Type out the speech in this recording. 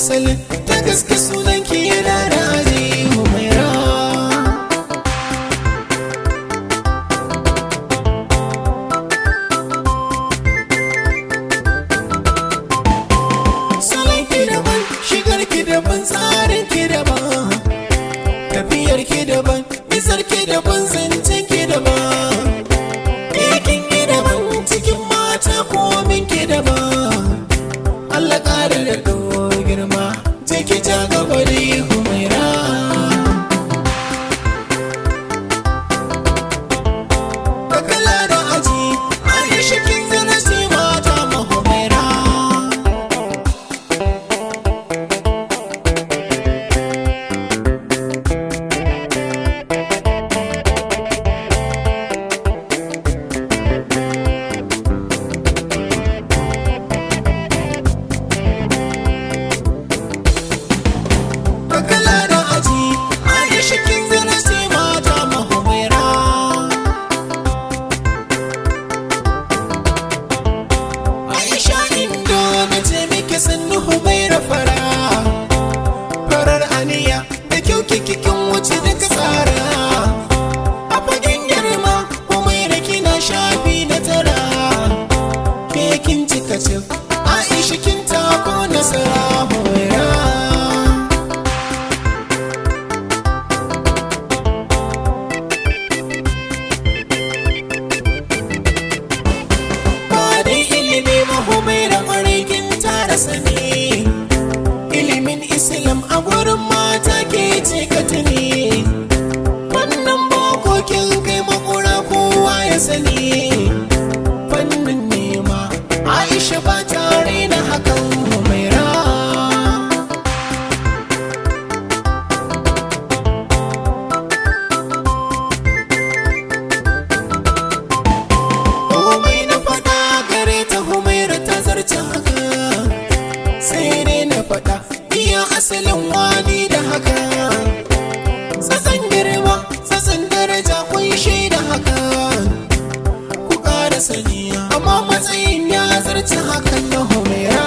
Asalin ta gaske sunan ki yana da aji, Humaira. Salon ki daban, shigar ki daban, tsarin ki daban, tafiyar ki daban, isar ki daban, zancen ki daban. Kin yi daban cikin mata, komin ki daban. Allah ƙara da girma, je ki ja gaba da Humaira. Da kala da aji, Aisha kin zana ce mata mahumaira. Da kala da aji, Aisha kin zana ce mata mahumaira. Aisha Indo na ce miki sannu Humaira fara. Farar aniya da kyau kikin wuce duka tsara. A fagen girma Humaira kina shafi na tara. Ke kin cika cif, Aisha kin tako nasara Humaira. Ba dai ilimi ba Humaira kwarai kin tara sani. Ilimin Islam a gurin mata ke ce ka tuni. Wannan boko kin kai makura kowa ya sani. Fannin nema Aisha ba ta raina hakan, Humaira. Komai na faɗa gare ta Humaira ta zarce haka. Sai dai na faɗa iya asalin wani da haka. Sassan girma, sassan daraja kun shaida haka. Ku ƙara sani amma matsayin ya zarce hakan na Humaira.